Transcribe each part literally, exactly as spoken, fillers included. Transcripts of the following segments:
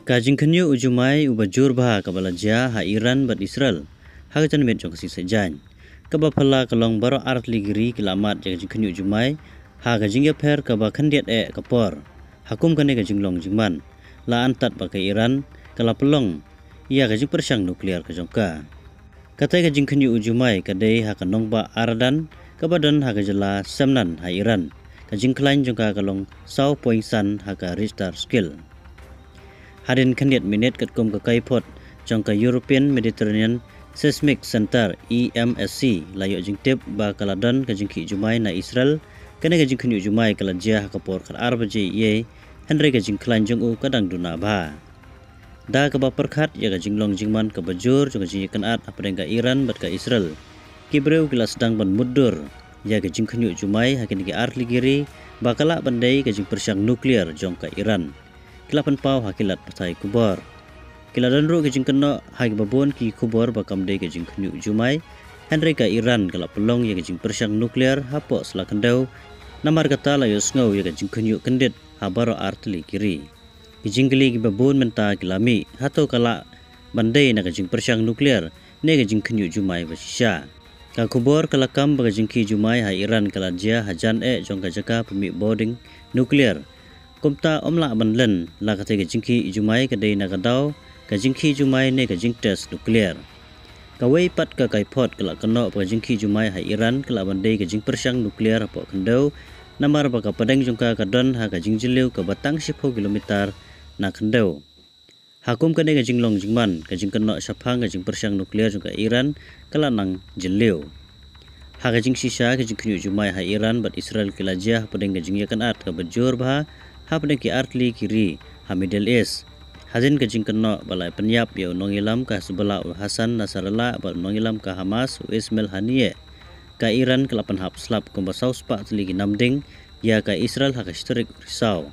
Ka jingkhynñiuh u jumai uba jur bha kaba la jia ha Iran bad Israel ha ka janmiet jong ka sngi Saitjaiñ, kaba phylla ka long baroh artylli ki ri ki la mad ïa ka jingkhynñiuh jumai ha ka jingïapher kaba khyndiat eh ka por. Ha kum kane ka jinglong jingman, la antad ba ka Iran ka la pynlong ïa ka jingpyrshang nukliar ka jong ka. Katei ka jingkhynñiuh u jumai ka dei ha ka nongbah Aradan kaba don ha ka jylla Semnan ha Iran. Ka jingkhlaiñ jong ka ka long saw point san ha ka Richter scale. Hadien khyndiat minit katkum ka kaiphod jong ka European Mediterranean Seismic Center, E M S C, la ïoh jingtip ba ka la don ka jingkhih jumai na Israel. Kane ka jingkhynñiuh jumai ka la jia ha ka por khatar baje eiei, hynrei ka jingkhlaiñ jong u ka dang duna bha. Da kaba pyrkhat ïa ka jinglong jingman kaba jur jong ka jingïakynad hapdeng ka Iran bad ka Israel, ki briew ki la sdang ban mutdur ïa ka jingkhynñiuh jumai ha kine ki artylli ki ri ba ka lah ban dei ka jingpyrshang nukliar jong ka Iran. Ki la pynpaw ha ki lad pathai khubor. Ki la don ruh ka jingkynnoh ha kiba bun ki khubor ba kam dei ka jingkhynñiuh jumai, hynrei ka Iran ka la pynlong ïa ka jingpyrshang nukliar hapoh sla khyndew. Namar kata la ïohsngew ïa ka jingkhynñiuh kyndit ha baroh artylli ki ri. Ki jingkylli kiba bun mynta ki la mih, hato ka lah ban dei na ka jingpyrshang nukliar ne ka jingkhynñiuh jumai ba shisha? Ka khubor ka la kam ba ka jingkhih jumai ha Iran ka la jia hajan eh jong ka jaka pynmih bording nukliar. Kumta ym lah ban len la katei ka jingkhih jumai ka dei na ka daw ka jingkhih jumai ne ka jingtest nukliar. Kawei pat ka kaiphod ka la kynnoh ba ka jingkhih jumai ha Iran ka lah ban dei ka jingpyrshang nukliar hapoh khyndew, namar ba ka pdeng jong ka ka don ha ka jingjylliew kaba tang shiphew kilometer na khyndew. Ha kum kane ka jinglong jingman, ka jingkynnoh shaphang ka jingpyrshang nukliar jong ka Iran ka la nang jylliew. Ha ka jingshisha, ka jingkhynñiuh jumai ha Iran bad Israel ki la jia hapdeng ka jingïakynad kaba jur bha hapdeng ki artylli ki ri ha Middle East. Hadien ka jingkynnoh ba la pynïap ïa u nongïalam ka Hezbollah u Hassan Nasrallah bad u nongïalam ka Hamas u Ismail Haniyeh, ka Iran ka la pynhap slap kumba saw spah tylli ki namding ïa ka Israel ha ka shi tarik u Risaw.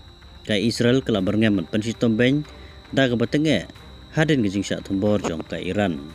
Ka Israel ka la byrngem ban pynshitom beiñ da kaba tyngeh hadien ka jingshah thombor jong ka Iran.